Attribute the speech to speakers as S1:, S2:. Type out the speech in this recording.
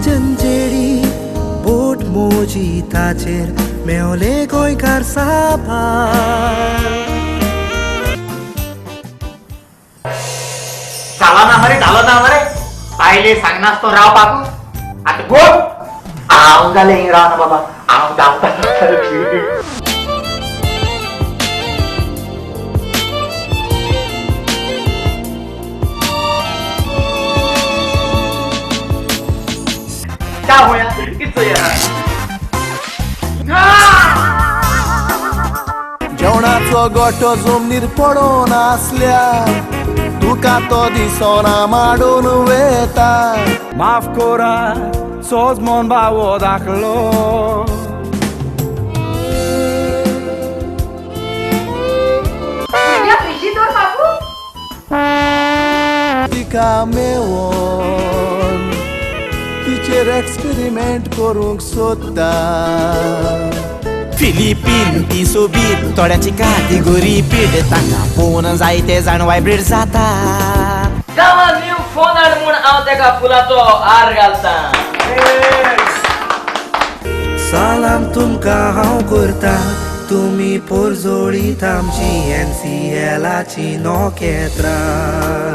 S1: सजन चेडी बोट मोजी ताचेर मेवले गोंयकार साबार.
S2: झालो ना मरे, झालो ना मरे. बायले सांगनास तो राव बाबू. आता गो हांव जालें हिंग रावना बाबा, हांव धांवता. क्या होया
S3: जेवणाचो गोटो जमनीर पडोन आसल्या तुका तो दिसोना माडून वेता.
S4: माफ कोरा सोज मन भावो दाखलो.
S3: तिका मेवोन तिचेर एक्सपेरिमेंट करूंक सोदता.
S5: फिलिपीन ती सोबीत थोड्याची काती गोरी पीठ तांकां पळोवन जायते जाण वायब्रेट जाता.
S6: गांवांत न्यू फोन हाड म्हूण हांव तेका फुलाचो हार घालता.
S1: सलाम तुमकां हांव करता, तुमी पोरजोळीत आमची एनसीएलाची नखेत्रां.